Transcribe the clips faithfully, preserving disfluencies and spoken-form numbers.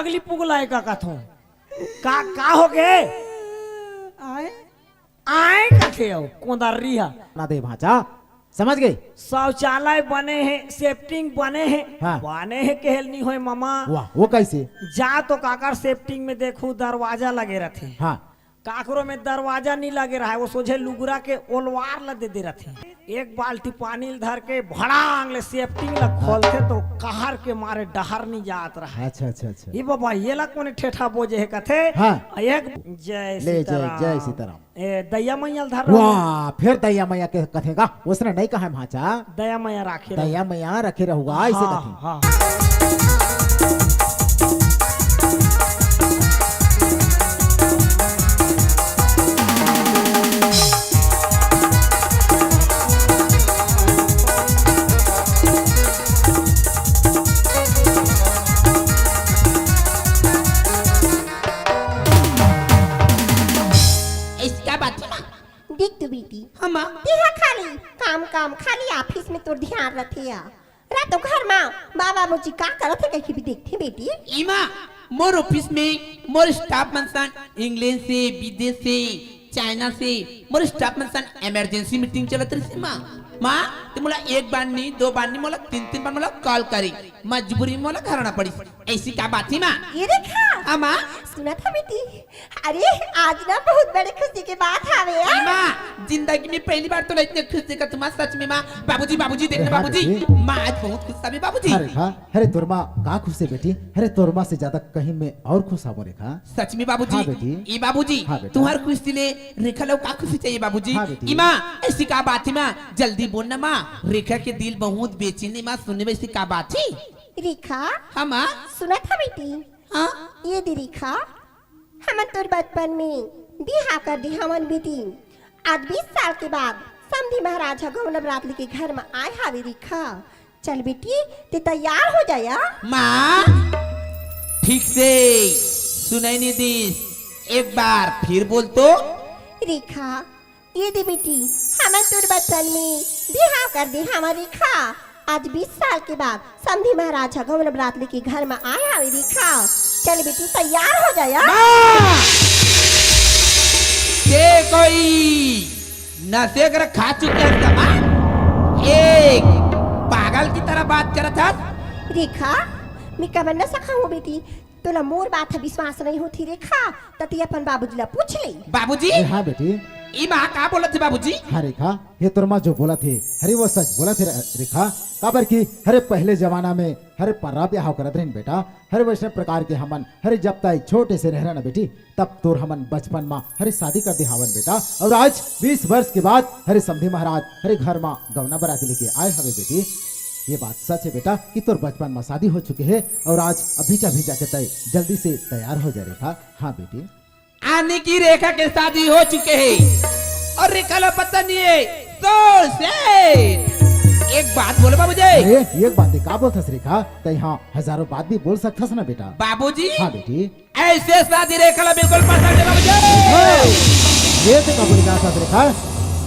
लिपुगलाय का कथों। का, का हो गे? आय? आय कथे हो, कोंदर्री हा। ना दे भांचा, समझ गे? शौचालय बने हे, सेप्टिंग बने हे, हाँ। बने हे कहेल नी होय ममा। वाह, वो कैसे? जा तो काकर सेप्टिंग में देखू, दरवाजा लगे रथे। हाँ। काकरो में दरवाजा नी लगे रहा है, वो सोझे लुगरा के ओलवार ला दे दे रथे। एक बाल्टी पानी ल धर के भड़ांग ले सेप्टिंग ला खोलथे तो कहर के मारे डहर नी जात रहा है। अच्छा, अच्छा, अच्छा। ये बाबा, ये ला कोने ठेठा बोजे हे कथे? हाँ। एक जय ले, जय, सीताराम। जय सीताराम। ए, दया मैया ल धर रहा हूँ। वाह, फिर दया मैया के कथे गा, उसने नहीं कहा भांचा। दया मैया राखे रहो। दया मैया रखे रहुगा, ऐसे हाँ, कथे। हाँ। ऐसी का बात है, माँ? देख तो बेटी, हाँ, माँ। तेहा खाली काम, काम, खाली ऑफिस में तोर ध्यान रथे या। रातो घर मा बाबा मोची का करत हे कहिके भी देखथे बेटी। ई माँ, मोर ऑफिस में मोर स्टाफ मन सन इंग्लैंड से, विदेश से, चाइना से, मोर स्टाफ मन सन इमरजेंसी मीटिंग चलत रहिस माँ। माँ, ते मोला एक बार नी, दो बार नी, मोला तीन, तीन बार मोला कॉल करे, मजबूरी में मोला घर आना पड़िस। ऐसी का बात ही माँ? ये देखा। हाँ माँ। सुनत हा बेटी, अरे, आज ना बहुत बड़े खुशी के बात हावे, आ? माँ, जिंदगी में पहली बार तो इतने खुश देखत हूँ माँ, सच में माँ। बाबूजी, बाबूजी, देखना अरे हाँ बाबूजी, बेटी। माँ आज बहुत खुश हावे बाबूजी। अरे हाँ, अरे तोर माँ का खुश हे बेटी? अरे तोर माँ से ज्यादा कहीं मैं और खुश हावों रेखा। सच में बाबूजी? हाँ बेटी। ए बाबूजी, हाँ बेटा। तुम्हार खुशी ले रेखा लो का खुशी चाहिए बाबूजी? हाँ बेटी। ए माँ, ऐसी का बात है माँ? जल्दी बोल ना माँ, रेखा के दिल बहुत बेचैन हे माँ, सुनने में ऐसी का बात है? रेखा? हाँ माँ। सुनत हा बेटी? हाँ? ये दे रेखा, हमन तोर बचपन में बिहाव कर दे हवन बेटी। आज बीस साल के बाद समधी महाराज ह गौना बरात लेके घर म आए हावे रेखा। चल बेटी, ते तैयार हो जा या। माँ, ठीक से सुनाई नहीं दीस, एक बार फिर बोल तो। रेखा, ये दे बेटी, हमन तोर बचपन में बिहाव कर दे हवन रेखा। आज बीस साल के बाद समधी महाराज ह गौना बरात लेके घर म आए हावे रेखा। चल बेटी, तैयार हो जा या। माँ! ये कोई नशे कर खा चुके हैं क्या माँ? एक पागल की तरह बात करत हस। रेखा, मैं कमन नशा खाऊं बेटी? तोला मोर बात ह विश्वास नहीं होती रेखा, त ते अपन बाबूजी ला पूछ ले। बाबूजी? अरे हाँ बेटी। ई माँ का बोलत हे बाबूजी? हाँ रेखा, ये तोर माँ जो बोलत हे, अरे वो सच बोलत हे रे-, रेखा। काबर कि अरे पहले जमाना में अरे पर्रा ब्याह करत रहिन बेटा, अरे वैसने प्रकार के हमन अरे जब ताई छोटे से रहे ना बेटी, तब तोर हमन बचपन मा अरे शादी कर दे हावन बेटा। और आज बीस वर्ष के बाद अरे समधी महाराज अरे घर मा गौना बराती लेके आए हवे बेटी। ये बात सच है बेटा कि तोर बचपन मा शादी हो चुके हे और आज अभी के अभी जाके तय जल्दी से तैयार हो जा रेखा। हाँ बेटी। आने की रेखा के शादी हो चुके हे और रेखा ला पता नहीं है। तो से एक बात बोलो बाबूजी। अरे एक बात का बोलथस रेखा, तय हाँ हजारों बात भी बोल सकथस ना बेटा। बाबूजी। हाँ बेटी। ऐसे शादी रेखा ला बिल्कुल पसंद नहीं बाबूजी। ये तो कबूल का साथ रेखा।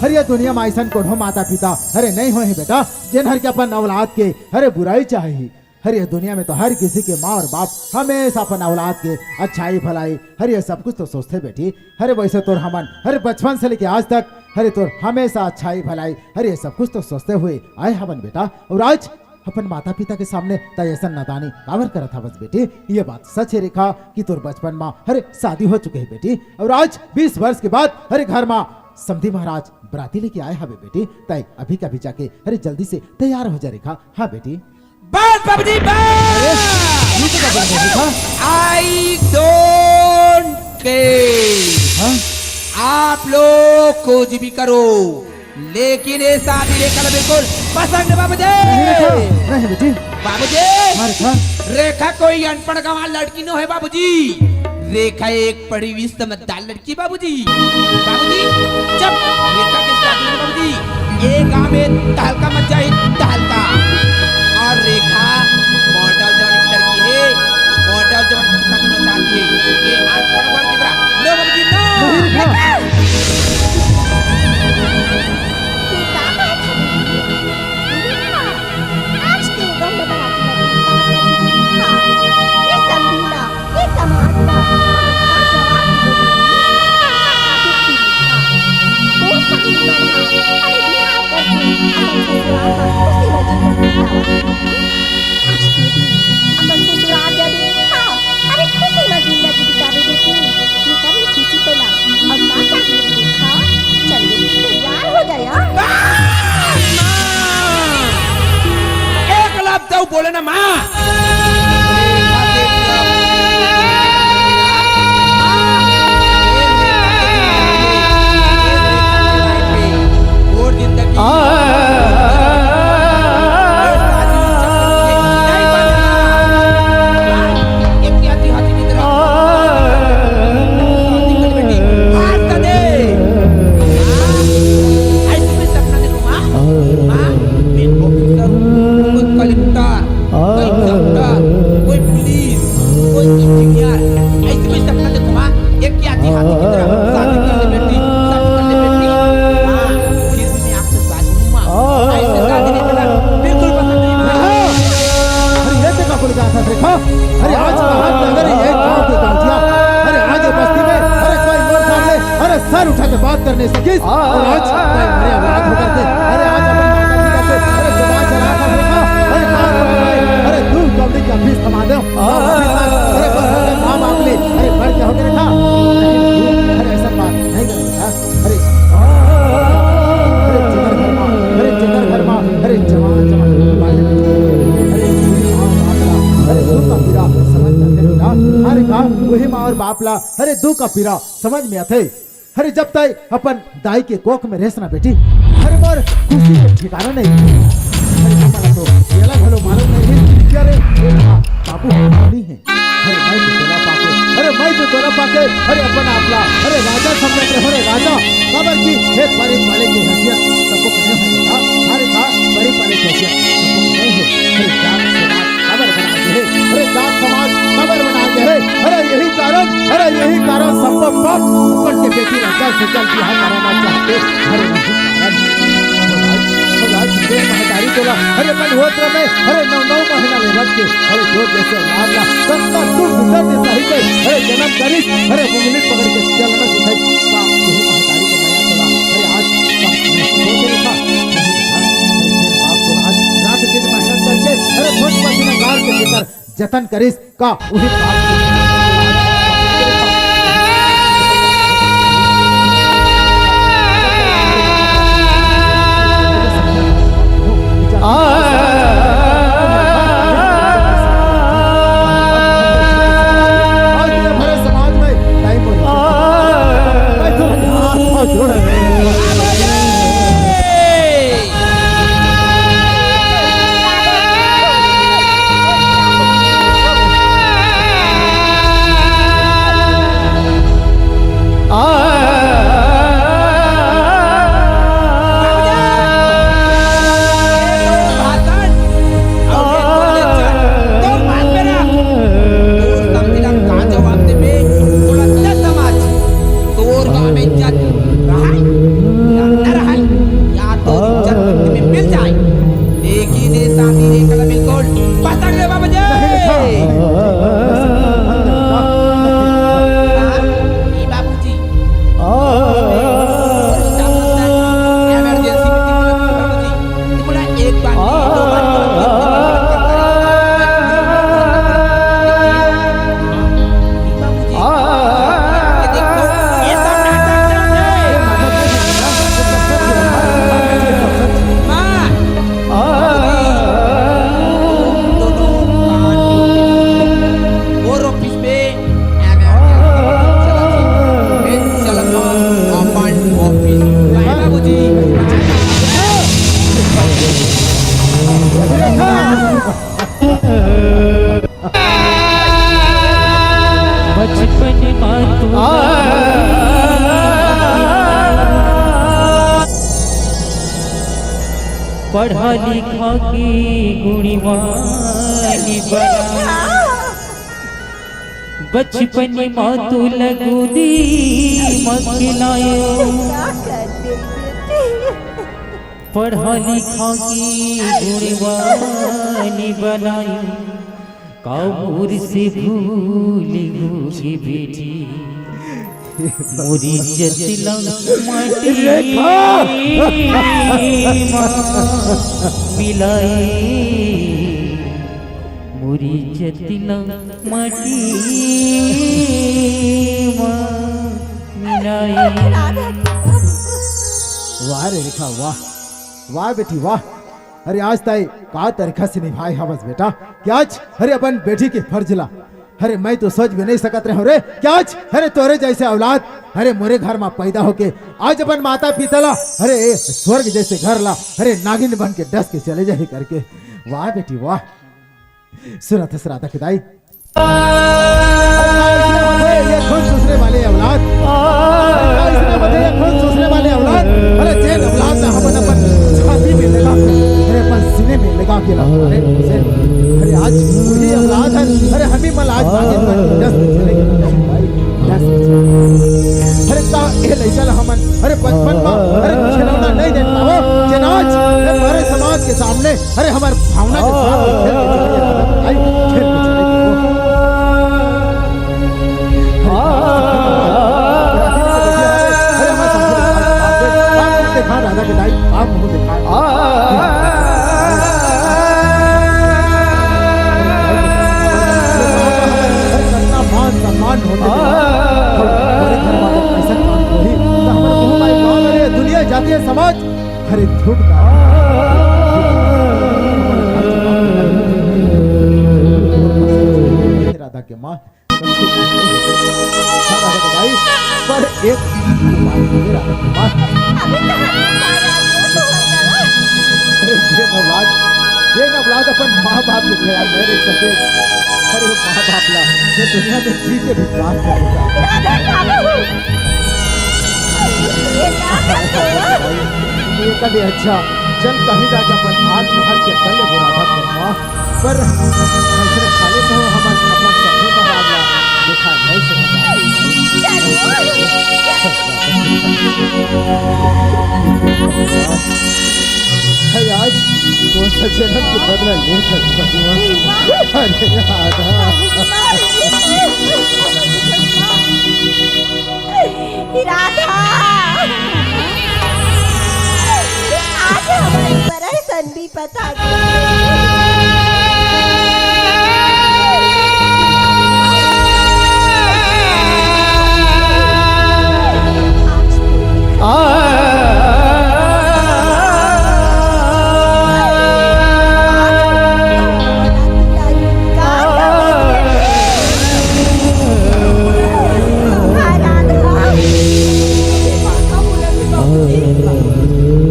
हर ये दुनिया में ऐसा कोनो माता पिता हरे नहीं होए हैं बेटा, जिन हर के अपन औलाद के हरे बुराई चाहे। हर ये दुनिया में तो हर किसी के माँ और बाप हमेशा अपन औलाद के अच्छाई भलाई हर ये सब कुछ तो सोचते बेटी। हरे वैसे तोर हमन हरे बचपन से लेके आज तक हरे तोर हमेशा अच्छाई भलाई हरे ये सब कुछ तो सोचते हुए आए हवन बेटा। और आज अपन माता पिता के सामने तय ऐसा नादानी काबर करत हवस बेटी? ये बात सच है रेखा कि तोर बचपन मा हरे शादी हो चुके है बेटी, और आज बीस वर्ष के बाद हरे घर मा समधी महाराज बराती लेके आए हवे बेटी। तय अभी का अभी जाके हरे जल्दी से तैयार हो जा रेखा। हाँ बेटी। बस बाबूजी, बस। अरे, ये तो क्या बोल रहे रेखा? I don't care। हाँ? आप लोग कुछ भी करो, लेकिन ये शादी रेखा ला बिल्कुल पसंद नहीं बाबूजी। नहीं बेटा, नहीं बेटी। बाबूजी, हाँ रेखा। रेखा कोई अनपढ़ गंवार लड़की नो है बाबूजी। रेखा एक पढ़ी हुई समझदार लड़की बाबूजी। बाबूजी, जब रेखा के शादी में बाबूजी, ये गांव में तहलका मच जाए, तहलका। और रेखा मॉडल जवान की लड़की है, मॉडल जवान की शादी में चाहती है। ये अनपढ़ गंवार की तरह। No बाबूजी, no। नहीं रेखा। ये का बात है? आज के गंवार बराती लड़की का बात है। हाँ, ये सब भी ना, ये माँ। माँ, मैं ऑफिसर हूँ, कोई कलेक्टर, कोई डॉक्टर, कोई पुलिस, कोई इंजीनियर, ऐसे कोई सपना देखो माँ, एक ही आधी हाथी की तरह शादी कर ले बेटी, शादी कर ले बेटी। माँ, फिर भी मैं आपसे शादी नहीं माँ, ऐसे शादी नहीं करना, बिल्कुल पसंद नहीं माँ। अरे ये देखा कुल गाथा देखा। अरे आज कहा कि अगर ये गांव के गांठिया, अरे आज ये बस्ती में, अरे कोई मोर सामने, अरे सर उठा के बात करने सकिस, अरे आज मैं मरे औलाद होकर के, अरे आज अपन माता पिता से, अरे जबान चला कर देखा, अरे बात करवाए, अरे दूर कबड्डी का फीस थमा दो, अरे बस अरे माँ बाप ले, अरे बढ़ के हो गए देखा, अरे ऐसा बात नहीं कर बेटा, अरे अरे जिगर घर माँ, अरे जिगर घर माँ, अरे जवान जवान, अरे माँ बाप ला, अरे दुख का पीड़ा समझ में आथे बेटा, अरे का वही माँ और बाप ला, अरे दुख का पीड़ा समझ में आथे। अरे जब तय अपन दाई के कोख में रेस ना बेटी, अरे मोर खुशी के ठिकाना नहीं। अरे तुम्हारा तो येला घलो मालूम नहीं है कि अरे ये बाबू नहीं है। अरे मैं तो तोला पाके, अरे मैं तो तोला पाके, अरे अपन आपला, अरे राजा समझत रहे, अरे राजा, काबर की हे परे परे की हैसियत सबको कहे है बेटा, अरे का परे परे की हैसियत सबको कहे है, अरे जात समाज काबर बना दे है, अरे जात समाज काबर बना दे है, अरे यही कारण, अरे यही कारण सबको पाप ऊपर के बेटी ला जल्द से जल्द बिहाव कराना चाहते, अरे यही कारण। महाराज, महाराज, ये महतारी तोला, अरे मन होत रहे, अरे नौ नौ महीना ले रख के, अरे जो जैसे औलाद ला, तब तक दुख दर्द सही के, अरे जन्म करिस, अरे उंगली पकड़ के चलना सिखाई, का यही महतारी के मया तोला, अरे आज का सोच रखा, अरे बाप को आज रात दिन मेहनत करके, अरे खून पसीना गार के भीतर जतन करिस का उही बात। आज ये भरे समाज में टाइम हो गया। मैं तो हाथ जोड़ तोर गाँव में इज्जत रहय या न रहय, या तोर इज्जत मिट्टी में मिल जाय, लेकिन ये शादी रे कला बिल्कुल पसंद ले बाबा जी। हाँ, ये बाबूजी। और staff अंदर emergency meeting में बाबूजी। बोला, एक बार नहीं, दो बार नहीं, तीन बार नहीं, बाबूजी, ये देखो, ये सब नाटक चल रहे हैं। माँ, बाबूजी, तुम दोनों कान और office में बचपन मा तू पढ़ा लिखा के गुणवान बना। बचपन मा तोला गोदी मा खिलायो, पढ़ा लिखा के गुणवान बनायो। का मोर से भूल होगे बेटी, मोर इज्जत ला माटी रेखा। मा मिलाए, मोर इज्जत ला माटी मा मिलाए। वाह रे रेखा, वाह, वाह बेटी, वाह। अरे आज तैं का तरीका से निभाए हवस बेटा, कि आज अरे अपन बेटी के फर्ज ला, अरे मैं तो सोच भी नहीं सकत रहे हूँ रे, कि आज अरे तोरे जैसे औलाद अरे मोरे घर में पैदा होके आज अपन माता पिता ला अरे स्वर्ग जैसे घर ला अरे नागिन बन के डस के चले जाही करके। वाह बेटी वाह। सुनत हस राधा के दाई, ये खून चूसने वाले औलाद, ये खून चूसने वाले औलाद, अरे जेन औलाद ला हमन अपन छाती में लगा के, अरे अपन सीने में लगा के रखा है, अरे आज वही औलाद है, अरे हम ही मन आज नागिन बन के डस के चले गए, भाई, डस के चले गए। अरे ता ये लइका ला हमन अरे बचपन में अरे खिलौना नहीं दे पावो, जेन आज अरे हमारे समाज के सामने अरे हमारे भावना के साथ खेल के चले गए, भाई, खेल के चले गए। अरे हमारे सामने देखा राधा के दाई, आप मुंह देखा। अरे कितना मान सम्मान होते थे। अरे घर वाले ऐसा काम को ही, तो हमारे मुंह में गाँव में दुनिया जाती है समाज, अरे झूठ का राधा के माँ। पर एक उपाय मेरा, अभी तो हम सारा दोस्त हो गया। अरे जेन औलाद, जेन औलाद अपन माँ बाप के ख्याल नहीं रख सके, अरे वो माँ बाप ला ये दुनिया में जी के भी प्यार कर देता। राधा बाबू, ये क्या कर रहे हो? ये कभी अच्छा, चल कहीं जाके अपन हाथ पकड़ के कर ले वो राधा के माँ। पर ऐसे खाली तो हमन अपन सखी का मामला दिखा नहीं सकता। है आज कौन सा जन्म के बदला ले सकता हूँ? अरे राधा। राधा, आज हमारी परेशान भी पता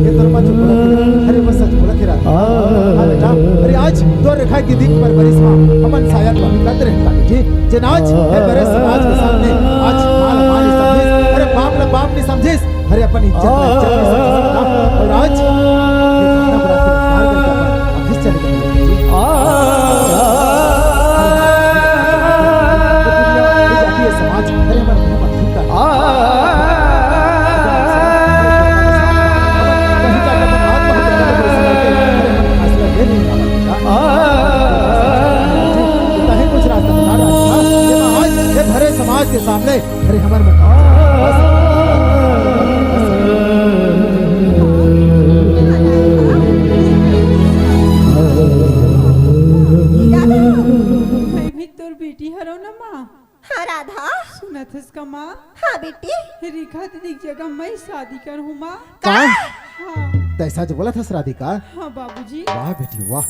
ये तोर माँ चुप बोलत हे। अरे, बस सच बोलत हे राधा। हाँ बेटा, अरे, आज तोर रेखा के दिन पर बरिस मा हमन शायद कमी करत रहन बेटी। जेन आज हे बड़े समाज के सामने आज माँ ला माँ नहीं समझिस, अरे, बाप ला बाप नहीं समझिस, अरे, अपन इज्जत ला इज्जत नहीं समझिस बेटा। और आज ये नवरात्र पार करके अपन ऑफिस चले गए बेटी। ये जातीय समाज, अरे, हमारे मुंह में थूक डाला। समाज के सामने, अरे, हमारे मैं भी तोर बेटी हरो ना माँ। हाँ राधा। सुनत हस का माँ? हाँ बेटी। रेखा दीदी के जगह मैं शादी करहूँ माँ। का? हाँ। तैं सच बोलत हस राधिका? हाँ बाबूजी। वाह बेटी वाह।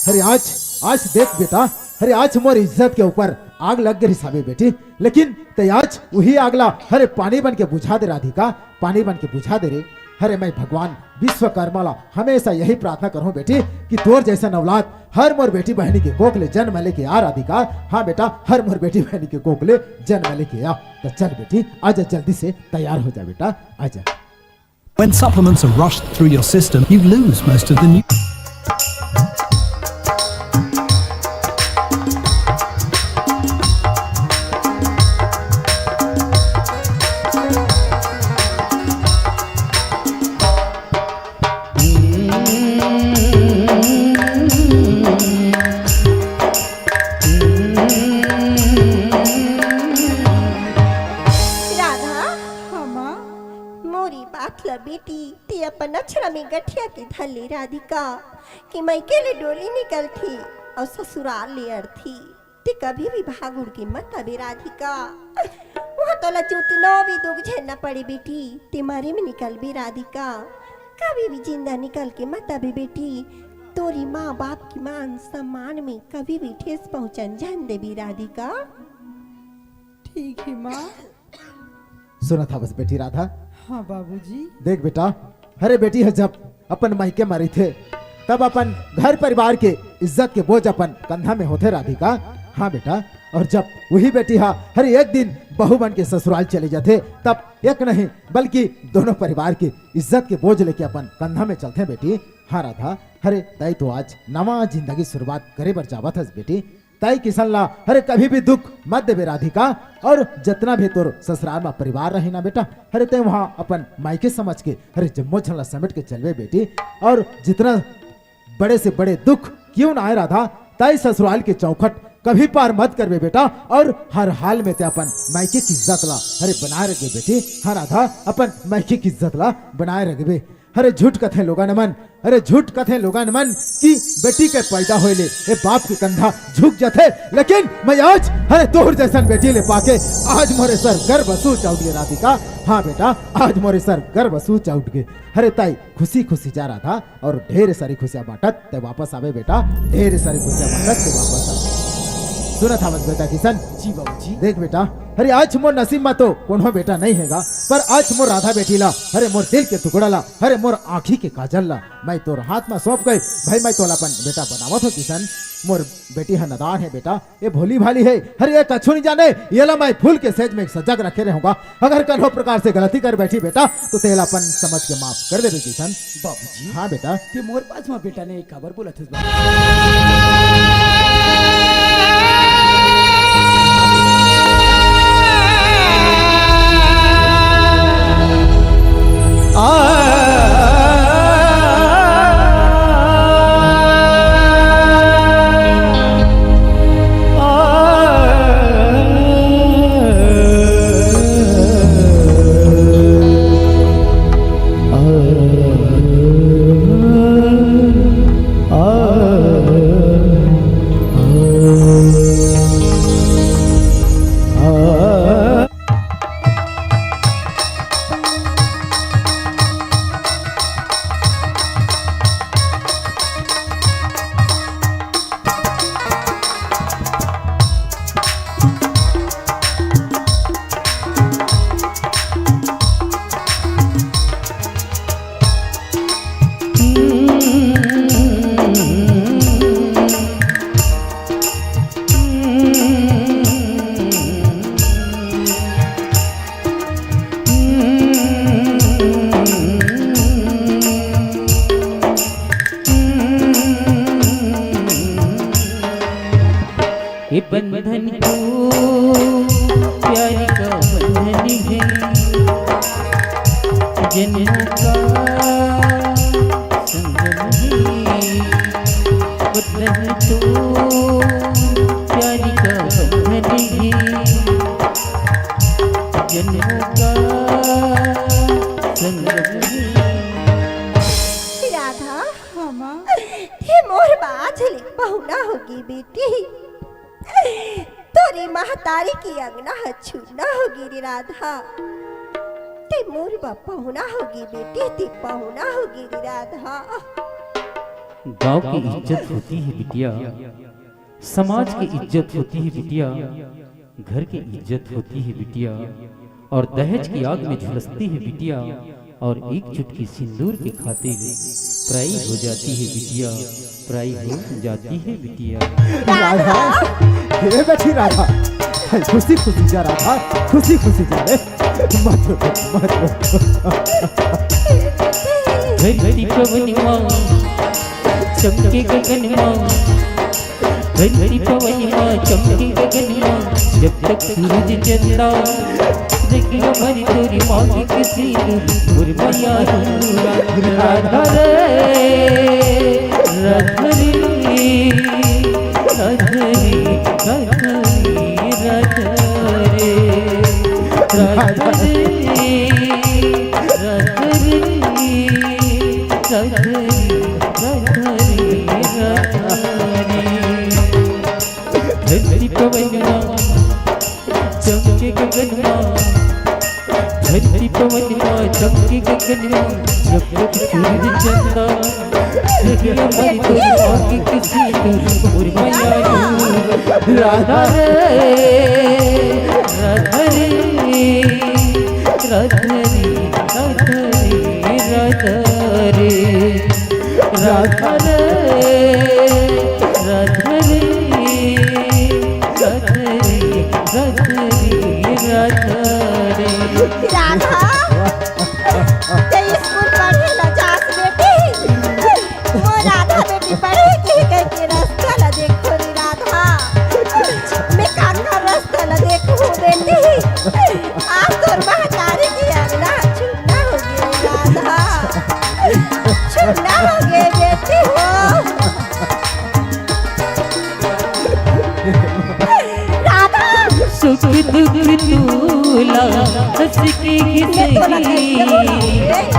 अरे आज, आज देख बेटा, अरे आज मोर इज्जत के ऊपर आग लग गई साबे बेटी, लेकिन तैं आज वही आग ला अरे पानी बन के बुझा दे राधिका, पानी बन के बुझा दे रे। अरे मैं भगवान विश्वकर्मा ला हमेशा यही प्रार्थना करहूँ बेटी कि तोर जैसन औलाद हर मोर बेटी बहनी के कोख ले जन्म लेके आ राधिका। हाँ बेटा, हर मोर बेटी बहनी के कोख ले जन्म लेके आ। तो चल बेटी, आजा जल्दी से तैयार हो जा बेटा, आजा। When supplements are rushed through your system, you lose most of the nu- Radha, हाँ माँ। मोरी बात ला बेटी, ते अपन अछरा में गठिया के धर ले राधिका, कि मइके ले डोली निकलथी अउ ससुराल ले अड़थी। ते कभी भी भाग उड़ के मत आबे राधिका। वहाँ तोला जितना भी दुख झेलना पड़े बेटी, ते मरे में निकलबे राधिका। कभी भी जिंदा निकल के मत आबे बेटी। तोरी माँ बाप के मान सम्मान में कभी भी ठेस पहुँचन झन देबे राधिका। ठीक हे माँ। सुनत हवस बेटी राधा? हाँ बाबूजी। देख बेटा, अरे बेटी ह जब अपन मायके म रहिथे, तब अपन घर परिवार के इज्जत के बोझ अपन कंधा में होथे राधिका। हाँ बेटा, और जब वही बेटी ह हर एक दिन बहू बन के ससुराल चले जाथे, तब एक नहीं बल्कि दोनों परिवार की इज्जत के बोझ लेके अपन कंधा में चलथे बेटी। हाँ राधा, अरे तय तो आज नवा जिंदगी शुरुआत करे बर जावत हस बेटी। तय किसन ला हरे कभी भी दुख मत देबे राधिका। और जितना भी तोर ससुराल मा परिवार रही ना बेटा, हरे तय वहाँ अपन मायके समझ के हरे जम्मो झन ला समेट के चलबे बेटी। और जितना बड़े से बड़े दुख क्यों ना आए राधा, तय ससुराल के चौखट कभी पार मत करबे बेटा। और हर हाल में ते अपन मायके की इज्जत ला हरे बनाए रखबे बेटी। हाँ राधा, अपन मायके की इज्जत ला बनाए रखबे। अरे झूठ कथे लोगन मन, अरे झूठ कथे लोगन मन कि बेटी के पैदा होए ले ए बाप के कंधा झुक जाथे, लेकिन मैं आज, अरे तोहर जैसन बेटी ले पाके आज मोरे सर गर्व सूच उठ गे राधिका। हाँ बेटा, आज मोरे सर गर्व सूच उठ गे। अरे तय खुशी खुशी जा राधा और ढेर सारी खुशियां बांटत ते वापस आबे बेटा, ढेर सारी खुशियां बांटत ते वापस आबे। सुनत हवस बेटा किसन? जी बाबूजी। देख बेटा, अरे आज मोर नसीब मा तो कोनो बेटा नहीं हेगा, पर आज मोर राधा बेटी ला, अरे मोर दिल के टुकड़ा ला, अरे मोर आँखी के काजल ला मैं तोर हाथ मा सौंप गए। भाई मैं तोला अपन बेटा बनावत हो किसन। मोर बेटी ह नदान हे बेटा, ये भोली भाली हे, अरे ये कछु नहीं जाने। ये ला मैं फूल के सेज में सजग रखे रहूंगा। अगर कन्हो प्रकार से गलती कर बैठी बेटा, तो तेला अपन समझ के माफ कर देबे किसन। बाबूजी। हाँ बेटा। ते मोर पास मा बेटा नहीं, काबर बोलत हस बाबूजी? ये बंधन तो प्यार का बंधन है, जन्मों का संगम है। बंधन तो प्यार का बंधन है, जन्मों का संगम है। राधा, हाँ माँ। ते मोर बात ले पहुना होगे बेटी। तोरे महतारी के अंगना ह छूना होगे रे राधा। ते मोर बा पहुना होगे बेटी, ते पहुना होगे रे राधा। गांव की इज्जत होती है बिटिया, समाज की इज्जत होती है बिटिया, घर की इज्जत होती है बिटिया, और दहेज की आग में झुलसती है बिटिया, और एक चुटकी सिंदूर की खातिर पराई हो जाती है बिटिया, पराई हो जाती है बिटिया। राधा, हे बेटी राधा, खुशी खुशी जा राधा, खुशी खुशी जा रे। मत रो, मत रो। धरती पवन माँ, चमके गगन माँ, धरती पवन माँ चमके गगन माँ, जब तक सूरज चंदा, देखियो हमारी तोरी माँ की किसी नूर मैया नूरा। राधा रे, राधा रे, राधा रे, राधा रे, राधा रे, राधा रे, राधा रे, राधा रे, राधा रे। धरती पवन माँ, चमके गगन माँ, धरती पवन मा चमके गगन मा, जब जब सूरज चंदा, देखिए मन को आगे किसी को, और मयारू। राधा रे, राधा रे, राधा रे, राधा रे, राधा रे, राधा रे, राधा रे, राधा रे, राधा रे, राधा रे। राधा, ते स्कूल पढ़े ला जास बेटी? मोर राधा बेटी पढ़े के कह के रस्ता ला देखो रे राधा। मैं काकर रस्ता ला देखो बेटी। आज तोर महतारी के अंगना छुन्ना हो गे राधा। छुन्ना हो गे बेटी हो। राधा। सुख दुख तोला हंस के घिसही,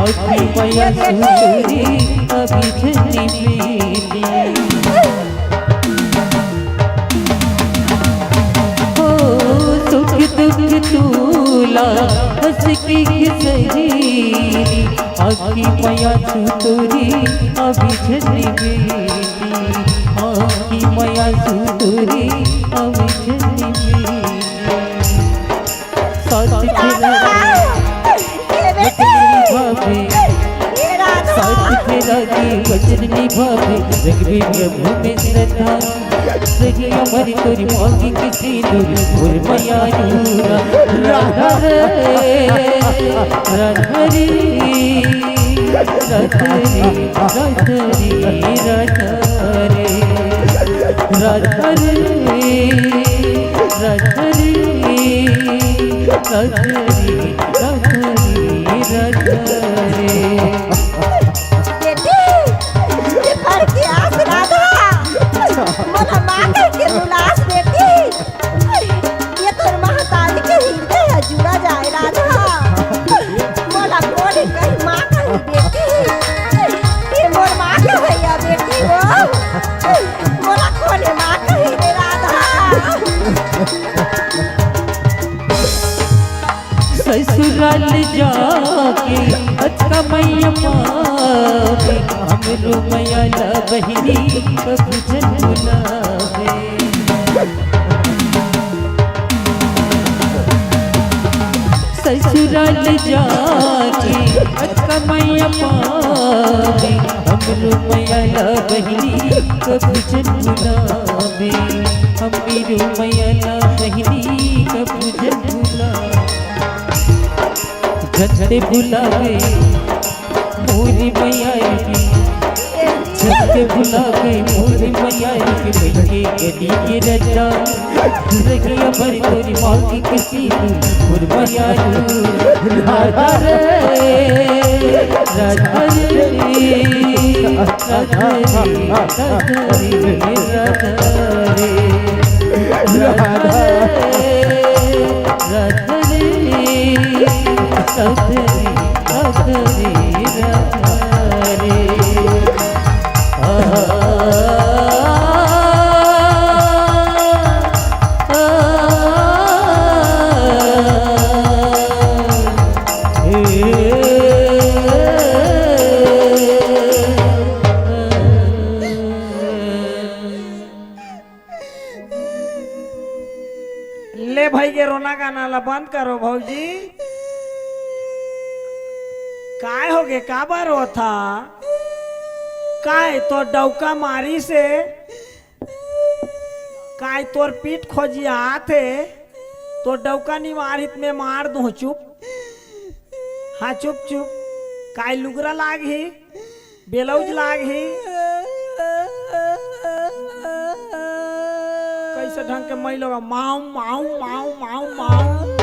आखी मया सुतोरी अभी झनी बेली। ओ सुख दुख तोला हंस के घिसही, आखी मया सुतोरी अभी झनी बेली। आखी मया सुतोरी अभी झनी बेली। साथ फेरा ए बेटी। वचन निभावे, ए राधा। साथ फेरा के वचन निभावे, रखबे प्रभु में श्रद्धा। रही अमर तोरी मांगी के सिंदूर, मोर मयारू। राधा रे, राधा रे, राधा रे, राधा रे, राधा रे, राधा रे, राधा रे, राधा रे, राधा रे, राधा रे। बेटी, ये पढ़ के आस राधा, मोला माँ कह के बुलास बेटी। ये तोर महतारी के हृदय ह जुड़ा जाए राधा। मोला कोने कहीं माँ कहीं बेटी, ये मोर माँ कहे या बेटी हो। मोला कोने माँ कहीं रे राधा। ससुराल जाके अतका मया पावे, हमरो मया ला बहिनी कभू झन भुलावे। ससुराल जाके अतका मया पावे, हमरो मया ला बहिनी कभू झन भुलावे। हमरो मया ला बहिनी कभू झन भुलावे। झन ते भुलावे मोरी मयारी के, झन ते भुलावे मोरी मयारी के, बइठे गली के रद्दा। रही अमर तोरी मांगी के सिंदूर, मोर मयारू। राधा रे, राधा रे, राधा रे, राधा रे, राधा रे, राधा रे, राधा रे, राधा रे, राधा रे, राधा रे। आ, आ, आ, ए, ले भई गे, रोना गाना ला बंद करो भौजी। काय होगे, काबर रोथा? काय तोर डौका मारिस हे? काय तोर पीठ खोजियात हे? तोर डौका नी मारिस त मैं मार दूं, चुप। हाँ, चुप, चुप। काय लुगरा लागही? ब्लाउज लागही। कैसे ढंग के मई लोग माऊ, माऊ, माऊ, माऊ, माऊ।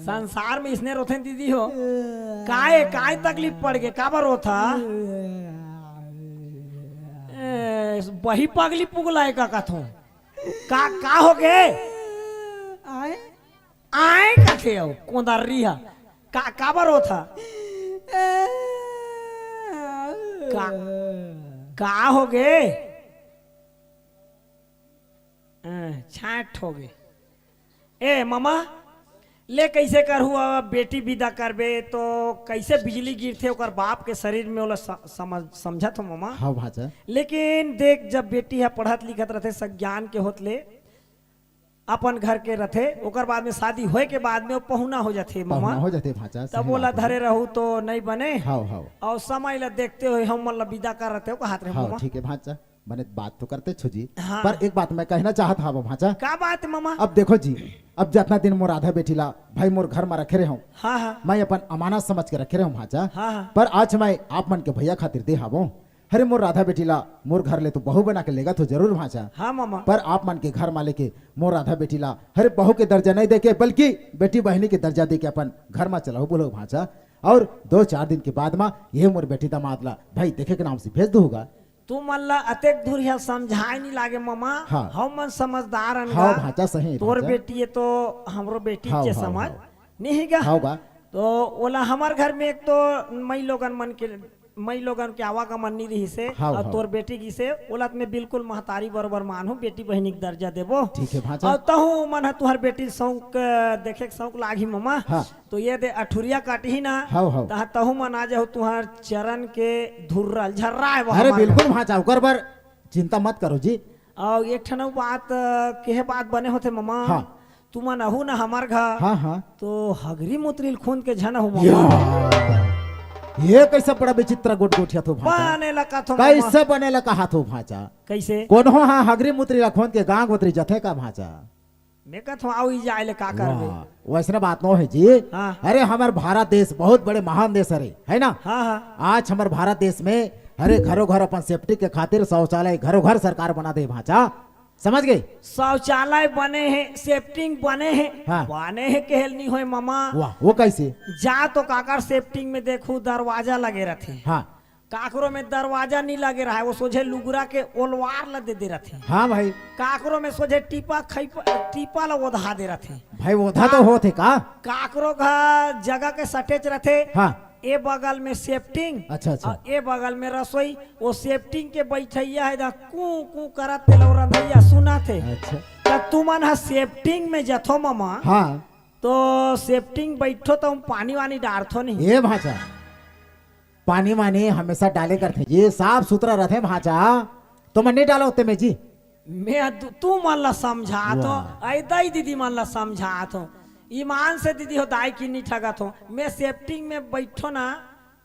संसार में इसने रोथे दीदी हो। काय, काय तकलीफ पड़ गे, काबर रोथा? ए, बही पगली पुगला है का कथों? का, का होगे? आए? आए कथे हो, कोंदर्री हा। का, काबर होथा? का, का होगे? अ, छांट होगे। ए, ममा, ले कइसे करहू, अब बेटी बिदा करबे तो कइसे बिजली गिरथे ओकर बाप के शरीर में, ओला स-, समझ, समझत हो ममा। हाँ भांचा। लेकिन देख, जब बेटी ह पढ़त लिखत रथे, सज्ञान के होत ले अपन घर के रथे, ओकर बाद में शादी होए के बाद में वो पहुना हो जाथे ममा। पहुना हो जाथे भांचा, तब सही ओला बात है। धरे रहू तो नहीं बने। हाँ, हाँ। और समय ला देखते हुए हम मन ला बिदा कर रथे, वो कहत रहे हाँ, ममा। ठीक है भांचा। बने बात तो करते छो जी, हाँ। पर एक बात मैं कहना चाहत हूँ भांचा। का बात है ममा? अब देखो जी, अब जितना दिन मोर राधा बेटी ला भाई मोर घर में रखे रहे हूँ, हाँ, हाँ। मैं अपन अमानत समझ के रखे रहे हूँ भांचा। हाँ, हाँ। पर आज मैं आप मन के भैया खातिर दे हावो। अरे मोर राधा बेटी ला मोर घर ले तो बहू बना के लेगत हो जरूर भांचा। हाँ ममा। पर आप मन के घर में लेके मोर राधा बेटी ला अरे बहू के दर्जा नहीं देके बल्कि बेटी बहनी के दर्जा देके अपन घर में चलाओ बोलो भांचा। और दो चार दिन के बाद में ये मोर बेटी दामाद ला भाई देखे के नाम से भेज दूंगा। तू मन ला अतेक दूर हे समझाए नहीं लागे ममा। हाँ। हम मन समझदार हन हाँ, गा। भांचा सही, तोर भांचा। बेटी ये तो हमरो बेटी हाँ, के हाँ, समझ हाँ। नहीं हे गा। हाँ, गा। तो ओला हमर घर में एक तो मई लोगन मन के, मई लोगन के आवागमन नहीं रही से, हाँ, और हाँ। तोर बेटी की से, ओला तो मैं बिल्कुल महतारी बरोबर मानहूँ, बेटी बहिनी के दर्जा देबो। ठीक है, भांचा। और तहूँ मन ह तुहर बेटी शौक, देखे के शौक लागही ममा। हाँ। तो ये दे अठुरिया काटही ना, हव, हव। तहाँ तहू मन आ जाहू, तुहार चरण के धुर्रा ल झर्राए वो अरे हमार बिल्कुल घर। भांचा, ओकर बर चिंता मत करो जी। अउ एक ठन अउ बात, अ, केहे बात बने होथे ममा। हाँ। तुमन अहू ना हमार घर। हाँ, हाँ। तो हगरी मुतरी ल खूंद के झन अहू ममा। या। ये कैसे बड़ा विचित्र गोट गोठिया थो भांचा? बने ला कथो ममा। कैसे बने ला कहा थो भांचा? कैसे? कोनो हा हगरी मुतरी ला खूंद के गांग गोतरी जथे का भांचा? मैं कहत हूँ, आओ ई जाए ले का करबे? वाह, वैसने बात नो है जी। हाँ। अरे, हमर भारत देश बहुत बड़े महान देश हरे, है ना? हाँ, हाँ। आज हमर भारत देश में हरे घरों घर अपन सेफ्टी के खातिर शौचालय घरों घर सरकार बना दे भांचा, समझ गए? शौचालय बने हे, सेफ्टिंग बने हे, हाँ। बने हे कहल नहीं होए ममा। वाह, वो कैसे? जा तो काकर सेफ्टिंग में देखू, दरवाजा लगे रथे। हाँ। काकरो में दरवाजा नहीं लगे रहा है, वो सोझे लुगरा के ओलवार ला दे दे रथे। हाँ भाई। काकरो में सोझे टीपा खैप-, टीपा ला ओधा दे रथे। भाई, ओधा तो का-, होत हे का? काकरो घर जगह के सटेच रथे। हाँ। ए बगल में सेफ्टिंग, अच्छा, अच्छा। और ए बगल में रसोई। वो सेफ्टिंग के बैठैया है, दा कू कू करत तेला वो रंधैया सुनत हे। अच्छा। त तुमन ह सेफ्टिंग में जथो ममा, हाँ। तो सेफ्टिंग बैठो तो हम पानी वानी डारथो नहीं। ए भांचा, पानी वानी हमेशा डाले करथे जी, साफ सुथरा रथे भांचा, तो मन नहीं डालो होते में जी। मैं तू, तू मन ला समझात हो, वाह। आई दाई दीदी मन ला समझात हो, ईमान से दीदी हो, दाई की नहीं ठगत हो। मैं सेफ्टिंग में बैठो ना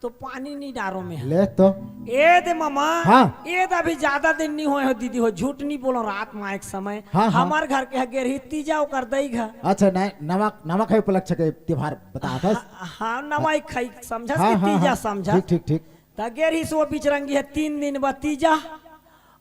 तो पानी नहीं डारो मैं। ले तो। ए दे ममा, हाँ। ए दे अभी ज्यादा दिन नहीं होए हो दीदी हो, झूठ नहीं बोलो, रात में एक समय हाँ, हाँ। हमार घर के ह गेरही तीजा ओकर दई घर। अच्छा, नहीं, नमक, नमक है उपलक्ष के त्योहार बता था। हाँ, हाँ, नवाई खाई समझस हाँ, कि हाँ, तीजा हाँ। समझस। ठीक, ठीक, ठीक। त गेरही से वो बिचरंगी है तीन दिन बाद तीजा,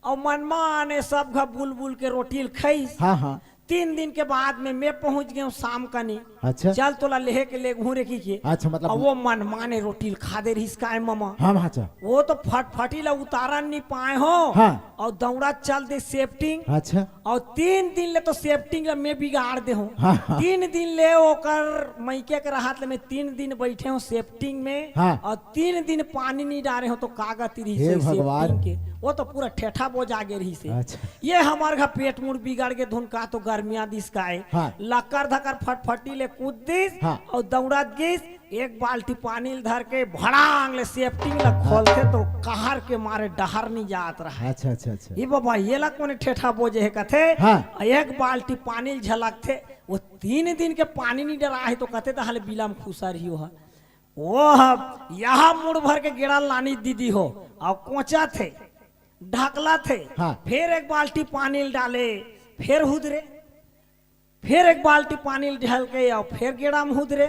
और मनमाने सब घर बुलबुल के रोटी ल खाइस। हाँ, हाँ। तीन दिन के बाद में मैं पहुंच गया हूँ शाम कनी। अच्छा। चल तोला लेहे के ले घूरे की के। अच्छा, मतलब अब वो मनमाने रोटी ल खा दे रहिस काय ममा। हाँ, हाँ, अच्छा। वो तो फटफटी ला उतारन नहीं पाए हो। हाँ। और दौड़ा चल दे सेफ्टिंग। अच्छा। और तीन दिन ले तो सेफ्टिंग ला मैं बिगाड़ दे हूँ। हाँ, हाँ। तीन दिन ले ओकर मइके के रहत ले मैं तीन दिन बैठे हूँ सेफ्टिंग में। हाँ। और तीन दिन पानी नहीं डारे हूँ तो कागज रही हे से भगवान। सेफ्टिंग के। वो तो पूरा ठेठा बोजा गे रही से। अच्छा। ये हमार घर पेट मुड़ बिगड़ के धुन का तो गर्मिया दिस का है। हाँ। लकर धकर फटफटी ले कूद दिस हाँ। और दौड़त गिस। एक बाल्टी पानी ल धर के भड़ांग ले सेफ्टिंग ला खोलथे तो कहर के मारे डहर नहीं जात रहा। अच्छा, अच्छा, अच्छा। ये बाबा, ये ला कोने ठेठा बोजे है कथे। हाँ। एक बाल्टी पानी ल झलकथे, वो तीन दिन के पानी नहीं डरा है तो कथे तो हाले बिलम खुसर ही हो है। वो ह, यहाँ मुड़ भर के गेड़ा लानी दीदी हो, और कोचा थे, ढकला थे, हाँ। फिर एक बाल्टी पानी ल डाले, फिर हुदरे। फिर एक बाल्टी पानी ढल के आओ, फिर गेड़ा में हुदरे।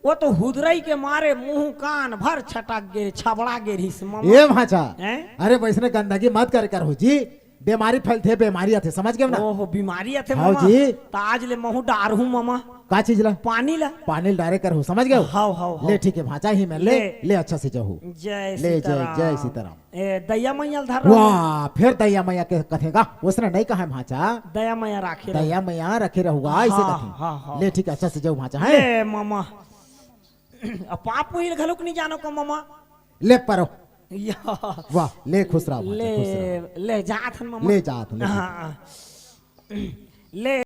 वो तो हुदरई के मारे मुंह कान भर छटक गे, छबड़ा गे रहिस ममा। ए भांचा, हैं? अरे वैसने गंदगी मत करे कर हो जी, बीमारी फैलथे, बीमारी आथे, समझ गए ना? ओहो, बीमारी आथे हाँ ममा। जी। त आज ले महू डारहूं ममा। का चीज ला? पानी ला। पानी ल डारे कर हो, समझ गए हो? हाव, हाव, हाव। ले ठीक है भांचा ही मैं, ले, ले। ले अच्छा से जाहू। जय ले, जय, सीताराम। जय सीताराम। ए, दैया मैया ल धर रहा हूँ। वाह, फिर दैया मैया के कथेगा, उसने नहीं कहा है भांचा। दया मैया राखे रहो। दया मैया रखे रहुआ, ऐसे हाँ, कथे। हाँ, हाँ। ले ठीक है, अच्छा से जाहू भांचा, है? ले ममा। अब पाप हुई घलुक नहीं जानो को ममा। ले परो। या। वाह, ले खुश रहो भांचा, ले, खुश रहो। ले जात हन ममा। ले जात हन, ले हाँ। ले।